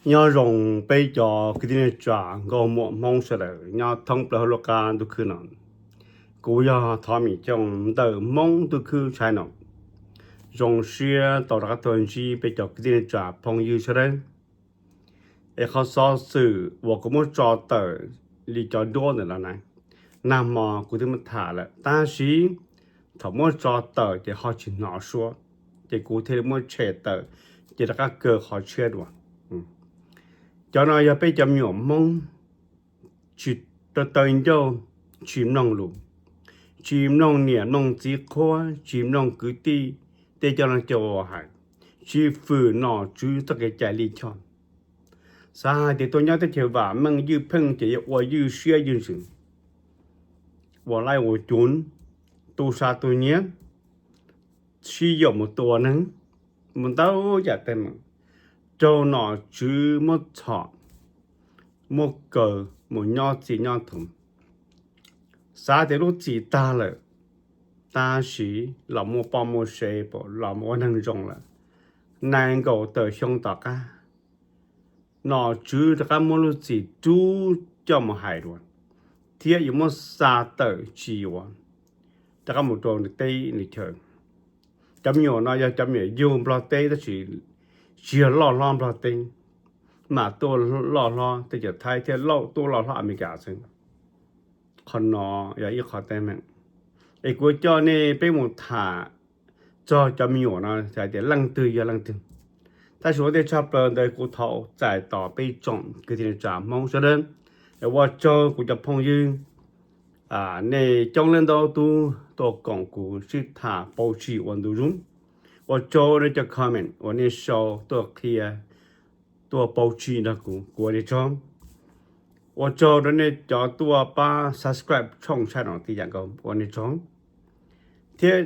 Nyob zoo peb cov kwv tij neej tsa nkauj muam Hmoob sawv daws nyob thoob plaws hauv lub qab ntuj khwb no. Kuv yog Thov Mim Xyooj ntawm Hmoob Ntuj Khwb Channel zoo siab tau rov qab tuaj ntsib peb cov kwv tij neej tsa phooj ywg sawv daws. Es qhov xov xwm uas kuv muab tso tawm li cov duab ntawm no na, nag hmo kuv twb muab tham lawm tab sis thaum muab tso tawm ces ho tsis hnov suab, ces kuv thiaj li muab tshem tawm, ces rov qab kaw qhov tshiab dua. Cov no yog peb cov me nyuam Hmoob tsis taw ncauj, tsis mloog lus, tsis mloog niam mloog txiv qhuab, tsis mloog kwv tij tej coj no cov hais, tsis fwm nom tswv txoj kev cai lij choj. Xav hais tias tuaj nyob teb chaws vam meej ywj pheej ces yuav ua ywj siab ywj ntsws, ua laij ua cuv, tu sa tu nyiav, sib yaum mus tua neeg, mus ntau yam teeb meem, raug nom tswv muab txhom, muab kaw mus nyob txim nyob thum. Xav tias lub txim tag lawm, tab sis los muaj poj muaj sev, los mus ua neeg zoo lawm. Nees nkaum tawm xyoo tom qab, nom tswv rov qab muab lub txim rub coj mus hais dua, thiab yuav muab xa tawm tsis yuav rov qab mus rau nws teb nws chaw. Cov me nyuam no yog cov me nyuam yug Nplog teb tab sis tsis yog loj hlob Nplog teb, mam tuaj loj hlob teb chaws Thaib thiab tuaj loj hlob Amelikas xwb. Qhov no yog ib qho teeb meem. Es kuv coj nej peb mus tham txog cov me nyuam no hais tias leej twg yog leej twg. Tab sis ua ntej tshaj plaws ntawd kuv thov txais tos peb tsoom kwv tij neej tsa Hmoob sawv daws, es ua tsaug kuv cov phooj ywg, nej coob leej ntau tug tuaj koom kuv sib tham pauv tsim ua ntu zus. Ua tsaug rau cov comment uas nej sau tuaj qhia, tuaj pauv tsim nrog kuv, kuv ua nej tsaug. Ua tsaug rau nej cov tuaj pab subscribe tshooj channel tij yam nkaus, ua nej tsaug. Thiab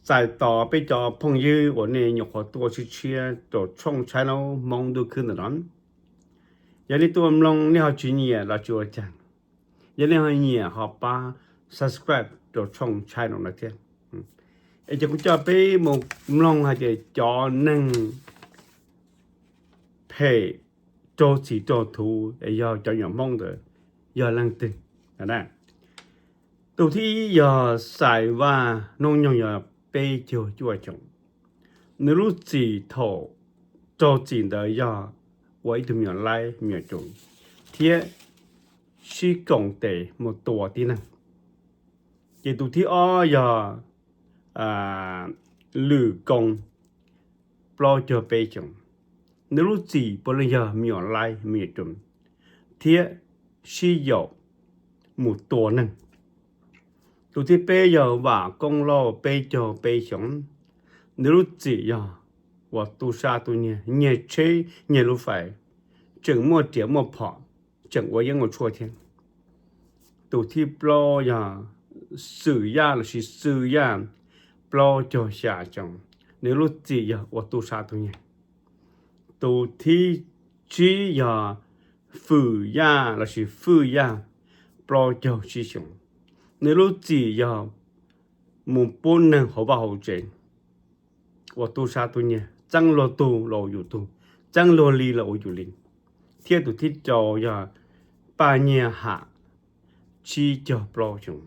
txais tos peb cov phooj ywg uas nej nyuam qhuav tuaj sib tshiab rau tshooj channel Hmoob Ntuj Khwb ntawm no. Yog nej tuaj mloog nej ho tsis nyiam los tsis ua cas, yog nej ho nyiam ho pab subscribe rau tshooj channel no thiab. Es ces kuv coj peb mus mloog hais tias cov neeg phem raug txim raug thuv es yog cov nyuam Hmoob ntawd yog leej twg. Tus thib ib yog Xais Vaj, hnub nyoog yog peb caug cuaj xyoos. Nws lub txim thaum raug txim ntawd yog ua ib tug me nyuam laib me nyuam tus thiab sib koom tes mus tua tib neeg. Ces tus thib ob yog Lwm Koo, plaub caug peb xyoos. Nws lub txim puav leej yog me nyuam laib me nyuam tus thiab sib yaum mus tua neeg. Tus thib peb yog Vam Koob Lauj, peb caug peb xyoos. Nws lub txim yog uas tu sab tu nyiag, nyiag tsheb nyiag lub fais, tseem muaj riam muaj phom, tseem ua yeeb ua tshuaj thiab. Tus thib plaub yog Xwm Yaj lossis Xwm Yaj, plaub caug xya xyoos. Nws lub txim yog uas tu sab tu nyiag. Tus thib tsib yog Fwm Yaj lossis Fwm Yaj, plaub caug tsib xyoos. Nws lub txim yog mus pub neeg hauv vaj hauv tsev, uas tu sab tu nyiag, txeeb luag tug los ua yus tug, txeeb luag li los ua yus li. Thiab tus thib rau yog Paj Nyiag Ham, tsib caug plaub xyoos.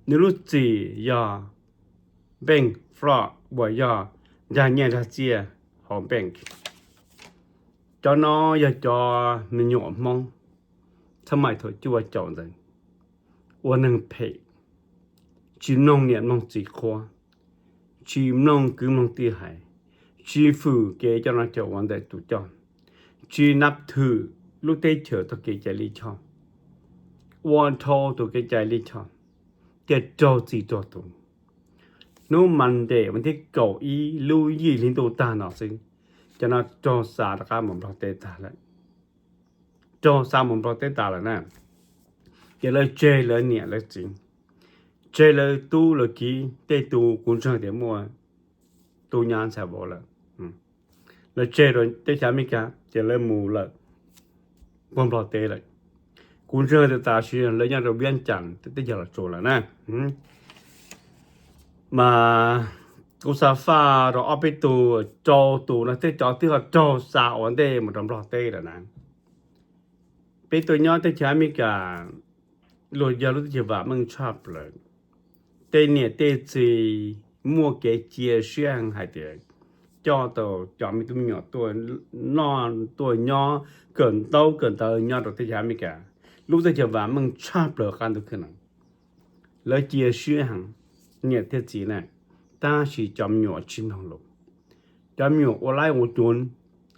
Nws lub txim yog npeej fraud uas yog dag nyiaj dag txiaj hauv npeej. Cov no yog cov me nyuam Hmoob txheej maim thaum cuaj caum ntawd, ua neeg phem, tsis mloog niam mloog txiv qhuab, tsis mloog kwv mloog tij hais, tsis fwm kev coj noj coj ua ntawm tus coj, tsis nab thwm lub teb chaws txoj kev cai lij choj, ua dhau tus kev cai lij choj, thiaj raug txim raug tus. Hnub Monday vas thib kaum ib lub yim hli ntuj tag no xwb, cov no raug xa rov qab mus Nplog teb tag lawm. Raug xa mus Nplog teb tas lawm na. Ces lawv tseg lawv niam lawv txiv, tseg lawv tub lawv kiv, tej tus kuv ntseeg tias muaj tub nyab ntxhais vauv lawm. Lawv tseg rau teb chaws Amelikas ces lawv mus lawm puag Nplog teb lawm. Kuv ntseeg tias tam sim lawv nyob rau Viab Cas teb chaws Los Tsuas lawm na. Mas Kuv xav faj rau ob peb tug, rau tus no tej cov twb ho raug xa ua ntej mus rau Nplog teb lawm na. Peb tuaj nyob teb chaws Amelikas, luag yog lub teb chaws vam meej tshaj plaws. Tej niam tej txiv muaj kev cia siab heev hais tias coj tau cov me tub me nyuam tuaj noj tuaj nyob, kawm ntaub kawm ntawv nyob rau teb chaws Amelikas, lub teb chaws vam meej tshaj plaws qab ntuj khwb no. Lawv cia siab heev, niam thiab txiv na, tab sis cov me nyuam tsis mloog lus. Cov me nyuam ua laib ua cuv,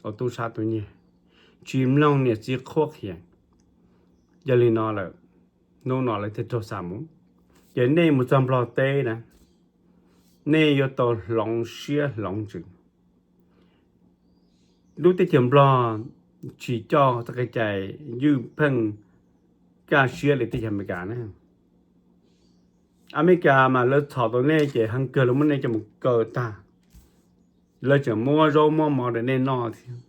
ua tub sab tub nyiag, tsis mloog niam txiv qhuab qhia. Yog li no lawm, hnub no lawv thiaj raug xa mus. Ces nej mus txog Nplog teb na, nej yuav tau hloov siab hloov ntsws. Lub teb chaws Nplog tsis coj txoj kev cai ywj pheej kaj siab li teb chaws Amelikas na. Amelikas mas lawv txhom tau nej ces heev kawg lawv muab nej coj mus kaw tag, lawv tseem muab zaub muab mov rau nej noj thiab.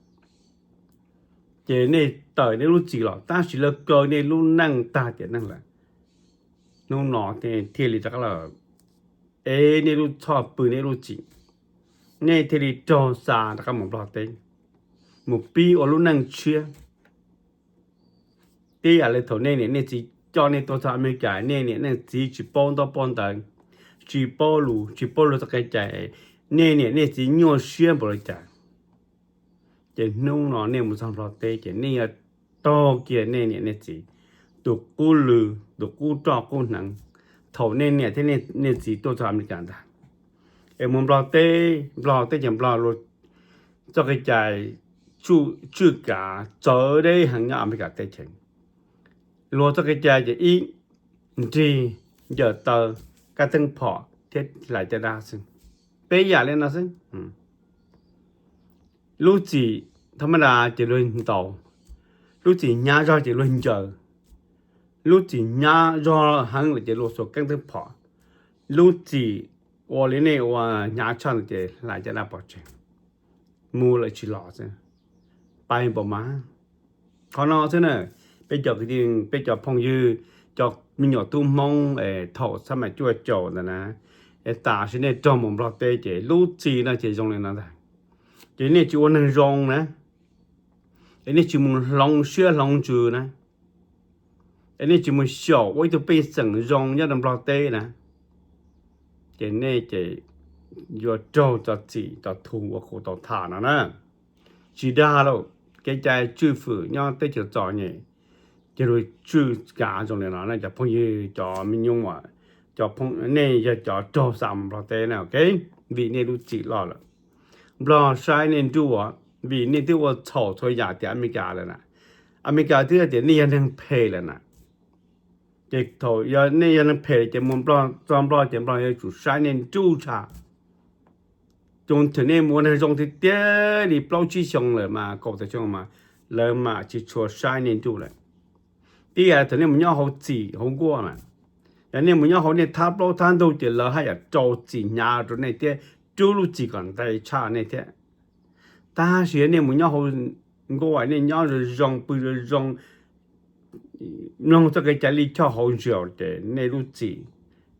Ces nej tawm nej lub txim los tab sis lawv kaw nej lub neej tag tiam neej lawm. Hnub no thiaj li rov qab los ev nej lub txhoj pw nej lub txim, nej thiaj li raug xa rov qab mus Nplog teb, mus pib ua lub neej tshiab. Tib yam li thaum nej niam nej txiv coj nej tuaj txog Amelikas, nej niam nej txiv tsis paub ntaub paub ntawv, tsis paub lus tsis paub luag txoj kev cai, nej niam nej txiv nyuaj siab npaum li cas. Ces hnub no nej mus txog Nplog teb ces nej yuav taug kiag nej niam nej txiv tus qub lw, tus qub roj qub hneev thaum nej niam thiab nej txiv tuaj txog Amelikas ntag. Es mus Nplog teb, Nplog teb chaws Nplog luag txoj kev cai tswj kav txawv deb heev nyob Amelikas teb chaws. Luag txoj kev cai ces ib, nrig, ncaws taw, kab teeb phom thiab hlais caj dab xwb. Peb yam li no xwb. Lub txim thaj mab das ces luag ntaus, lub txim hnyav zog ces luag ncaws, lub txim hnyav zog heev lawm ces luag xuas kab teeb phom, lub txim ua li nej ua hnyav tshaj ntawd ces hlais caj dab pov tseg, mus lawm tsis los xwb, pais npaum mas. Qhov no xwb na, peb cov kwv tij, peb cov phooj ywg, cov me nyuam tub Hmoob es thaum xab mais cuaj caum ntawd na, es tam sim nej raug mus Nplog teb ces lub txim no ces zoo li no ntag. Ces nej tsis ua neeg zoo na, es nej tsis mus hloov siab hloov ntsws na, es nej tsis mus xyaum ua ib tug pej xeem zoo nyob rau Nplog teb na, ces nej ces yuav raug cov txim cov thu uas kuv tau tham no na. Tsis dag lauj, kev cai tswj fwm nyob teb chaws txom nyem ces luag tswj kav zoo li no na cov phooj ywg, cov me nyuam, cov phooj, nej yog cov raug xa mus Nplog teb na, ok. Vim nej lub txim loj lawm, Nplog saib nej nruj, vim nej twb ua txhaum txhua yam tias Amelikas lawm na, Amelikas twb tias nej yog neeg phem lawm na. Ces thaum yog nej yog neeg phem ces mus Nplog, txog Nplog ces Nplog yuav tsum saib nej nruj tshaj. Coo thwm nej mus ua neeg zoo tiag tiag li plaub tsib xyoo lawm mas, kaum tawm xyoo mas, lawv mam tsis tshua saib nej nruj lawm. Tib yam thaum nej mus nyob hauv txim hauv nkuaj mas, yog nej mus nyob hauv nej thab plaub thab ntug ces lawv haj yam rau txim hnyav rau nej thiab, rub lub txim kom ntev tshaj nej thiab. Tab sis yog nej mus nyob hauv nkuaj, nej nyob zoo zoo, pw zoo zoo, mloog txoj kev cai lij choj hauv ntsis ces nej lub txim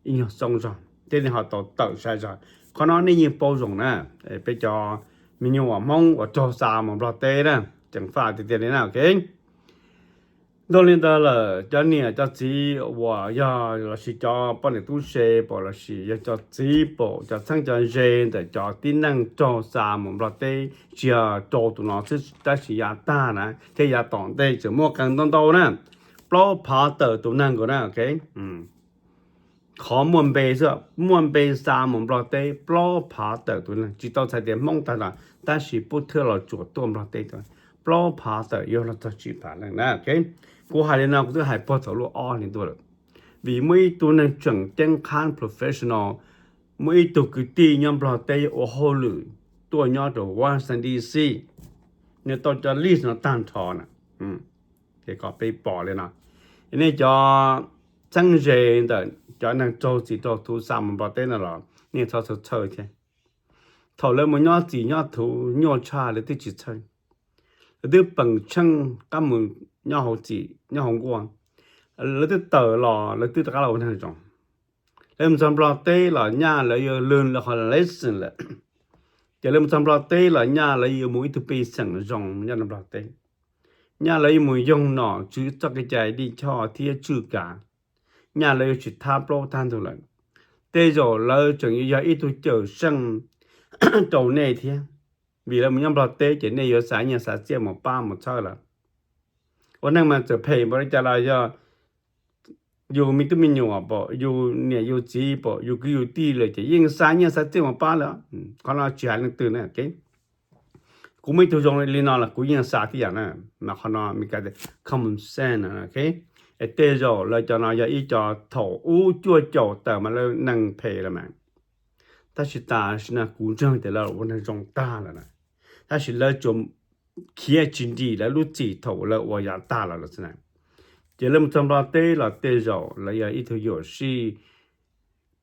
ib nyuag xoob zog thiab nej ho tau tawm sai zog. Qhov no nej yeej paub zoo na. Peb cov me nyuam Hmoob uas raug xa mus Nplog teb na, ceev faj tiag tiag li na, ok. Ntuj li ntawd lawm, cov niam cov txiv uas yog lossis cov poj niam tub se pom lossis yog cov txiv pom cov txheeb cov ze ntawm cov tib neeg raug xa mus Nplog teb, tsis yog rau tus no xwb tab sis yav tag na thiab yav tom ntej tseem muaj qee ntau ntau na, plaub phav tawm tus neeg nkaus na, ok. Qhov muaj npe xwb, muaj npe xa mus Nplog teb plaub phav tawm tus neeg, tsis tau txhais tias Hmoob tag los tab sis pub thwj los tsuas tuaj Nplog teb, plaub phav tawm yuav luag txog tsib phav leej na, ok. Kuv hais li no kuv twb hais puag thaum lub ob hlis ntuj lawm, vim muaj ib tug neeg tseem ceeb qhab professional, muaj ib tug kwv tij nyob Nplog teb ua hauj lwm tuaj nyob rau Washington D C, nws tau cov list no tag nrho na. Ces kom peb pom li no, nej cov txheeb ze ntawm cov neeg raug txim raug thuv xa mus Nplog teb no los nej txhob txhawj txhawj thiab. Thaum lawv mus nyob txim nyob thuv nyuaj tshaj lawv twb tsis txhawj, lawv twb peem tsheej qab mus nyob hauv txim nyob hauv nkuaj, lawv twb tawm los lawv twb rov qab los ua neeg zoo. Lawv mus txog Nplog teb los nyaj lawv yuav learn lawv qhov lesson lawm. Ces lawv mus txog Nplog teb los nyaj lawv yuav mus ib tug pej xeem zoo nyob rau Nplog teb. Nyaj lawv yuav mus yoog nom tswv txoj kev cai dib choj thiab tswj kav. Nyaj lawv yuav tsis thab plaub thab ntug lawm. Tej zaum lawv tseem yuav yog ib tug cawm seej rau nej thiab, vim lawv mus nyob Nplog teb ces nej yuav xav nyiaj xav txiaj mus pab mus txhawb lawv. Ua neej mas txawm phem npaum li cas los yog yus me tub me nyuam pom yus niam yus txiv pom yus kwv yus tij lawm ces yeej xav nyiaj xav txiaj mus pab lawv. Qhov no tsis hais leej twg na. Kuv muaj ib tug zoo li no los kuv yeej xav tib yam na. Mas qhov no Meskas tias common sense. Es tej zaum lawv cov no yog ib co thaum ub cuaj caum tawm mas lawv neeg phem lawm mas, tab sis tam sim no kuv ntseeg tias lawv ua neeg zoo tag lawm na. Tab sis lawv tsuas khiav tsis nrim lawv lub txim thaum lawv ua yav tag los lawm xwb na. Ces lawv mus txog Nplog teb los tej zaum lawv yog ib tug yuam sij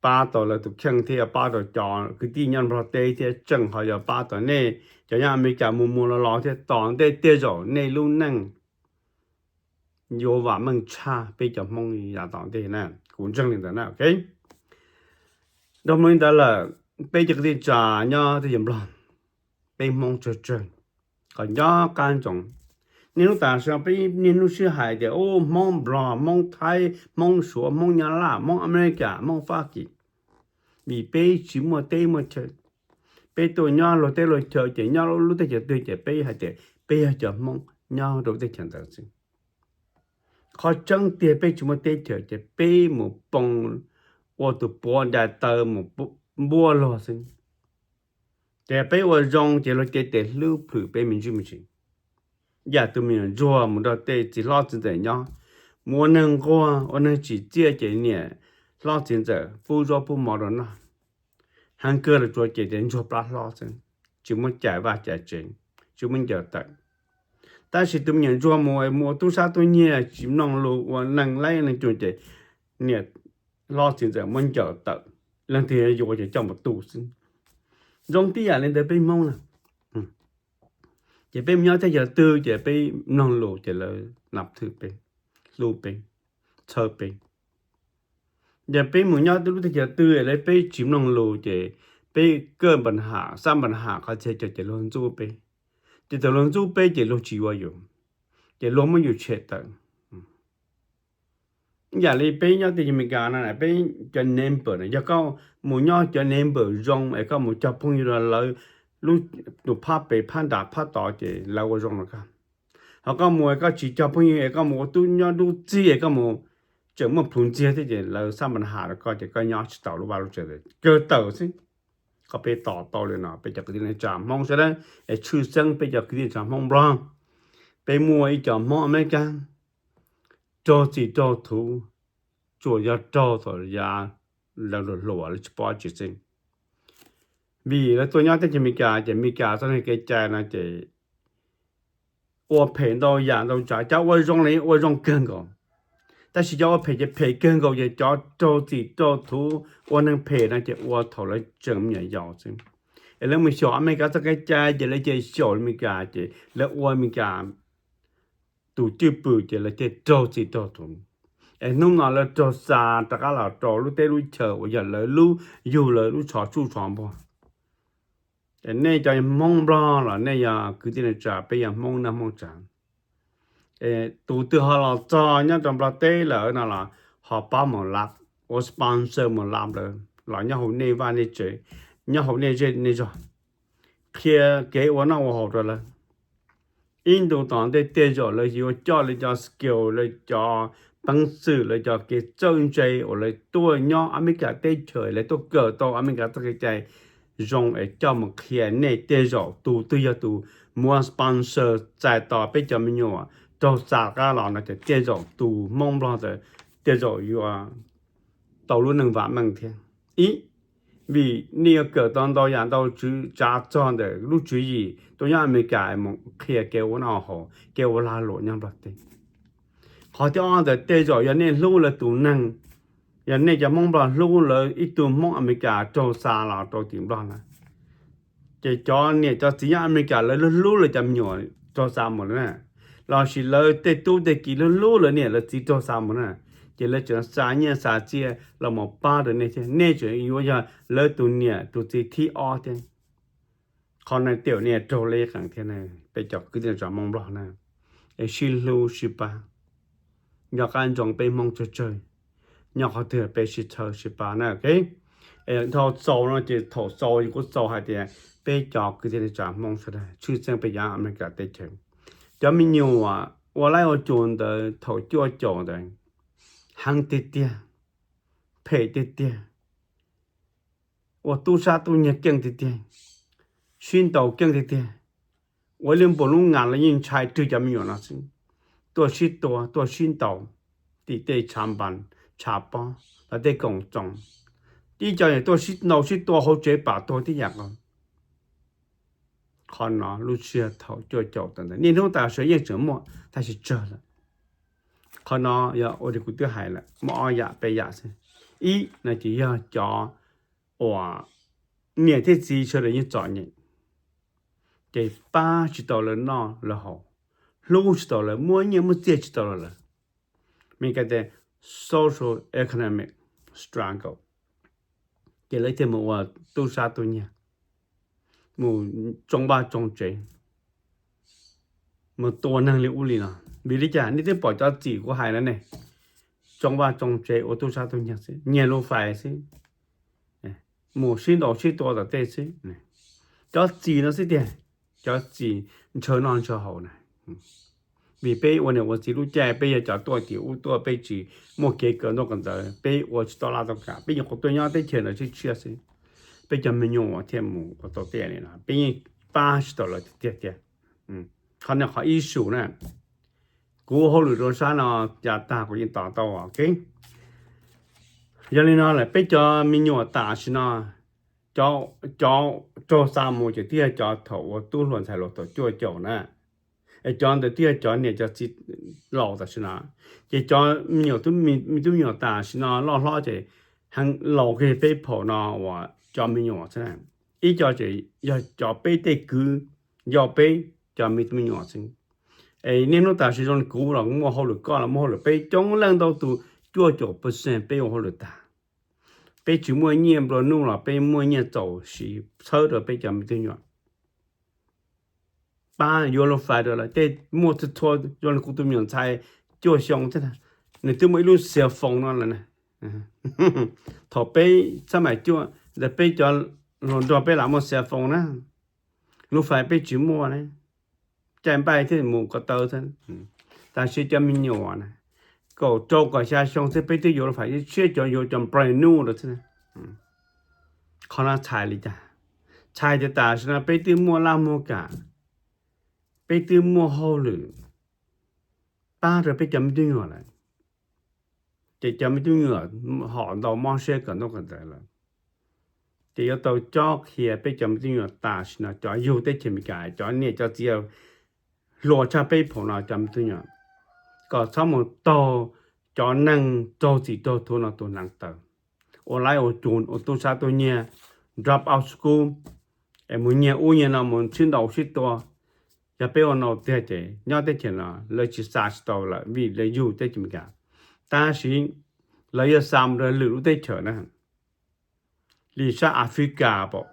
pab tau lawv tus kheej thiab pab tau cov kwv tij nyob Nplog teb thiab tseem ho yog pab tau nej cov nyob Amelikas mus mus los los thiab. Tom ntej tej zaum nej lub neej yuav vam meej tshaj peb cov Hmoob yav tom ntej na, kuv ntseeg li ntawd na. Nrog mloog li ntawd lawm, peb cov kwv tij neej tsa nyob teb chaws Nplog, peb Hmoob tsawg tsawg, kom nco qab ntsoov. Niaj hnub tam sim no peb niaj hnub sib hais tias ub Hmoob Nplog, Hmoob Thaib, Hmoob Suav, Hmoob Nyab Laj, Hmoob Amelikas, Hmoob Fab Kis, vim peb tsis muaj teb muaj chaw. Peb tuaj nyob luag teb luag chaw ces nyob lub teb chaws twg ces peb hais tias peb yog cov Hmoob nyob rau teb chaws ntawd xwb. Qhov tseeb tiag peb tsis muaj teb chaws ces peb mus poo ua tus puav dais taw mus npuab luag xwb. Ces peb ua zoo ces luag cev tes hlub plhws peb me ntsis me ntsis. Yam tus me nyuam ntsuag mus nrog tej txiv hlob txiv ntxawm nyob, mus ua neeg nquag ua neeg tsim txiaj ces niam hlob txiv ntxawm pub zaub pub mov rau noj. Heev kawg los tsuas ces tias ntsuag plab hlob xwb, tsis muab cais vaj cais tsev, tsis muab ncaws tawm. Tab sis tus me nyuam ntsuag mus mus ua tub sab tub nyiag tsis mloog lus ua neeg laib neeg cuag ces niam hlob txiv ntxawm muab ncaws tawm, leej twg yuav ces coj mus tu xwb. Zoo tib yam li ntawd peb Hmoob na. Ces peb mus nyob teb chaws twg ces peb mloog lus ces lawv nab thwm peb, hlub peb, txhawb peb. Yog peb mus nyob lub teb chaws twg lawv peb tsis mloog lus ces peb kaj npa ham xab npa ham qhov txhia chaw ces luag ntxub peb. Ces thaum luag ntxub peb ces luag tsis yuav yus, ces luag muab yus tshem tawm. Ib yam li peb nyob teb chaws Amelikas no peb cov neighbor no, yog koj mus nyob cov neighbor zoo es koj mus cog phooj ywg rau lawv, lub tus phab pem phab nram phab tod ces lawv ua zoo rau koj. Ho koj mus koj tsis cog phooj ywg es koj mus ua tub nyob dub txig es koj mus tseem muaj plhus ntxiag thiab ces lawv xab npa ham rau koj ces koj nyob tsis tau lub vaj lub tsev, kawg tawm xwb. Koj peb tos tau li no peb cov kwv tij neej tsa Hmoob sawv daws, es tshwj xeeb peb cov kwv tij neej tsa Hmoob Nplog, peb muaj ib co Hmoob Amelikas raug txim raug thuv, tsuas yog raug thaum yav lawv hluas hluas lawv tsis paub tsis xeeb. Vim lawv tuaj nyob teb chaws Amelikas ces Amelikas txoj kev cai no ces ua phem ntau yam ntau tsav, cov ua zoo los ua zoo kawg nkaus, tab sis cov ua phem ces phem kawg nkaus ces cov raug txim raug thuv ua neeg phem no ces ua thaum lawv tseem me nyuam yaus xwb. Es lawv mus xyaum Amelikas txoj kev cai ces lawv cia xyaum Amelikas ces lawv ua Amelikas tus cwj pwm ces lawv thiaj raug txim raug thuv. Es hnub no lawv raug xa rov qab los rau lub teb lub chaw uas yog lawv lub, yug lawv lub tsho tsuj tsho npuag. Es nej cov Hmoob Nplog los nej yog kwv tij neej tsa, peb yog Hmoob neej Hmoob tsav. Tus twg ho los txog nyob rau Nplog teb lawm no los ho pab mus lab, ua sponsor mus lab lawv los nyob hauv nej vaj nej tsev, nyob hauv nej zej nej zog, qhia kev ua noj ua haus rau lawv. Ib ntus tom ntej tej zaum lawv yuav coj lawv cov skill, lawv cov peev xwm, lawv cov kev txawj ntse uas lawv tuaj nyob Amelikas teb chaws, lawv tuaj kawm tau Amelikas txoj kev cai zoo es coj mus qhia nej. Tej zaum tus twg yog tus muab sponsor txais tos peb cov me nyuam raug xa qab los no ces tej zaum tus Hmoob Nplog ntawd tej zaum yuav tau lub neej vam meej thiab. Ib, vim nej yuav kawm tau ntau yam ntau tswv tsav txog ntawm lub tswv yim tuaj nyob Amelikas mus qhia kev ua noj haus, kev ua lag luam nyob Nplog teb. Qhov thib ob ntawd tej zaum yog nej hlub lawv tus neeg, yog nej cov Hmoob Nplog hlub lawv ib tug Hmoob Amelikas raug xa los rau tim Nplog na, ces cov niam cov txiv nyob Amelikas lawv hlub hlub lawv cov me nyuam raug xa mus lawm na, lossis lawv tej tub tej kiv hlub hlub lawv niam lawv txiv raug xa mus na, ces lawv tseem xa nyiaj xa txiaj los mus pab rau nej thiab, nej tseem yuav yog lawv tus niam tus txiv thib ob thiab. Qhov no tiam niag raug lej qees thiab, peb cov kwv tij tsoom Hmoob Nplog na, es sib hlub sib pab, nco qab ntsoov peb Hmoob tsawg tsawg, nyob qhov twg peb sib txhawb sib pab na. Dhau txaus no ces thaum txaus kuv txaus hais tias peb cov kwv tij tsoom Hmoob sawv daws tshwj xeeb peb cov Amelikas teb chaws, cov me nyuam ua laib ua cus ntawd thaum cuaj caum ntawd heev tiag tiag, phem tiag tiag, ua tub sab tub nyiag keej tiag tiag, sib ntaus keej tiag tiag, ua li npaum lub ngas los yeej ntshai rwg cov me nyuam no xwb. Tuaj sib tua tuaj sib ntaus tim tej tshav npas tshav pob los tej koom txoos, ib co tuaj sib ntaus sib tua hauv tsev pam tuag tib yam nkaus. Qhov no lub sij hawm thaum cuaj caum tawm ntawd niaj hnub tas sawv yeej tseem muaj tab sis tsawg lawm. Qhov no yog ua li kuv twb hais lawm, muaj ob yam peb yam xwb. Ib no ces yog cov uas niam thiab txiv sawv daws yeej txom nyem, ces pab tsis tau lawv noj lawv haus, hlub tsis tau lawv, muab nyiaj muab txiaj tsis tau lawv. Mes kas tias social economic struggle, ces lawv thiaj mus ua tub sab tub nyiag, mus tsoo vaj tsoo tsev, mus tua neeg li ub li no. Vim li cas? Nej twb pom cov txim kuv hais no ne, tsoo vaj tsoo tsev ua tub sab tub nyiag xwb, nyiag lub fais xwb, mus sib ntaus sib tua tom tej xwb. Cov txim no xwb tiag, cov txim ntshaw noj ntshaw haus na. Vim peb ua niam ua txiv lub caij peb yog cov tuaj tim ub tuaj, peb tsis muaj kev kawm ntaub kawm ntawv, peb ua tsis tau laj tau kam, peb nyuam qhuav tuaj nyob teb chaws no tshiab tshiab xwb. Peb cov me nyuam thiaj mus ua tau tej li no, peb yeej pab tsis tau lawv tiag tiag. Qhov no qhov issue na, kuv ua hauj lwm rau sab no yav tag kuv yeej tos tau, ok. Yog li no lawm peb cov me nyuam tam sim no, cov raug xa mus ces twb yog cov thaum ua tub hluas ntxhais hluas thaum cuaj caum na, es cov ntawd twb yog cov niam cov txiv laus tam sim no. Ces cov me nyuam, me tub me nyuam tam sim no loj hlob ces heev laus kiag peb phaum no uas cov me nyuam xwb. Ib co ces yog cov peb tej kwv yau peb cov me tub me nyuam xwb. Es niaj hnub tam sim zoo li kuv los muaj hauj lwm, koj los muaj hauj lwm, peb coob leej ntau tus, cuaj caum percent peb ua hauj lwm tag. Peb tsis muaj nyiaj nplua nuj los peb muaj nyiaj txaus siv txhawb rau peb cov me tub me nyuam, pab yuav lub fais rau lawv. Tej muaj txhua txhua zoo li kuv tus me nyuam ntxhais cuaj xyoo thiab, nws twb muaj ib lub cell phone no lawm na. Thaum peb xab mais cuaj ntawd peb cov hluas nraug peb lam muaj cell phone na, lub fais peb tsis muaj na, caij npaij thiaj mus ko taw xwb. Tab sis cov me nyuam na, kaum rau kaum xya xyoo xwb peb twb yuav lub fais, tshiab cov yuav cov brand new lawm xwb. Qhov no txhais li cas? Txhais tias tam sim no peb twb muaj laj muag kam, peb twb muaj hauj lwm pab rau peb cov me tub me nyuam lawm, ces cov me tub me nyuam hom ntau mob siab kawm ntaub kawm ntawv lawm. Ces yuav tau cob qhia peb cov me tub me nyuam tam sim no, cov yug teb chaws Amelikas, cov niam cov txiv hluas tshaj peb phaum no cov me tub me nyuam, kom txhob mus taug cov neeg raug txim raug thuam no tus hneev taw, ua laib ua cus, ua tub sab tub nyiag, drop out school, es mus nyiag ub nyiag no, mus sib ntaus sib tua. Yog peb ua no tiag ces nyob teb chaws no lawv tsis xa tsis tau lawm vim lawv yug teb chaws Amelikas. Tab sis lawv yuav xa mus rau lwm lub teb chaws na, li sab Africa pom,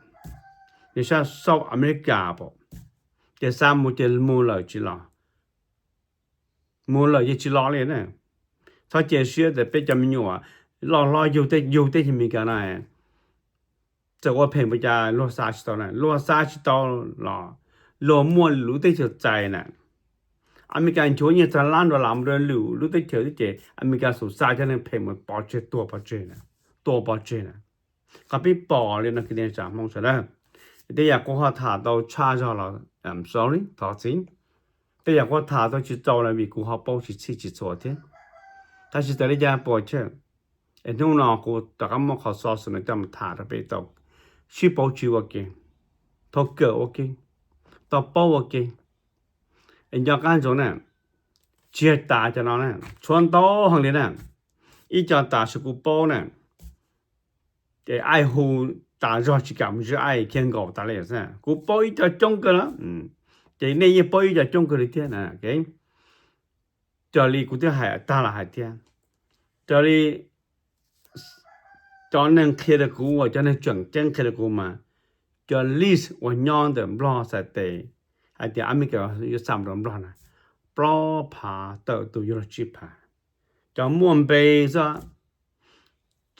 li sab South America pom, ces xa mus ces mus lawm tsis los, mus lawm yeej tsis los li na. Txhob cia siab tias peb cov me nyuam loj hlob yug teb chaws Amelikas no txawm ua phem npaum cas luag xa tsis tau na, luag xa tsis tau los luag muaj lwm lub teb chaws txais na. Amelikas nchuav nyiaj txog lab dollar mus rau lwm lub teb chaws xwb ces Amelikas xum xa cov neeg phem mus pov tseg, tua pov tseg na, tua pov tseg na. Qhov peb pom li no kwv tij Hmoob sawv daws, tej yam kuv ho tham tau tshaj zog los I'm sorry, thov txim. Tej yam kuv ho tham tau tsis txaus los vim kuv ho paub tsis txhij tsis txhua thiab. Tab sis txawm li cas puas tsawg, es hnub no kuv rov qab muab qhov xov xwm no coj mus tham rau peb tau sib pauv tswv ua ke, tau kawm ua ke, tau paub ua ke. Es nco qab ntsoov na, tsis yog tas cov no na, tshuav ntau heev li na. Ib co tam sim kuv paub na, ces ai hu tas zog tsis kam mus zib ai khiav nkaum tas li xwb. Kuv paub ib co coob kawg na, ces nej yeej paub ib co coob kawg li thiab na. Raws li kuv twb hais tag los hais thiab, Raws li cov neeg qhia rau kuv uas cov neeg tseem ceeb qhia rau kuv mas, cov list uas nyob ntawm Nplog Xav Tes hais tias Amelikas yuav xa mus rau Nplog na, plaub phav tawm tus yuav luag tsib phav. Cov muaj npe xwb,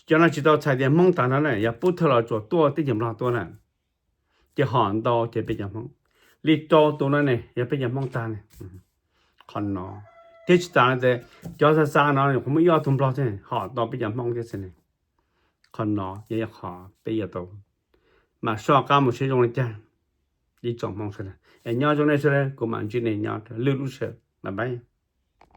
cov no tsis tau txhais tias Hmoob tag no ne, yog pub thawj los tsuas tuaj teb chaws Nplog tuaj na, ces hom ntau ces peb cov Hmoob. Li rau tus no ne yog peb cov Hmoob tag ne. Qhov no thiab tsis tas no ces cov xa xa no qhov muaj ib ob tug Nplog thiab hom tau peb cov Hmoob thiab xwb ne. Qhov no yog qhov peb yuav tau mam soj qab mus saib zoo li cas. Ib tsoom Hmoob sawv daws es nyob zoo nej sawv daws, kuv mam ntsib nej nyob lwm lub sij hawm, bye bye.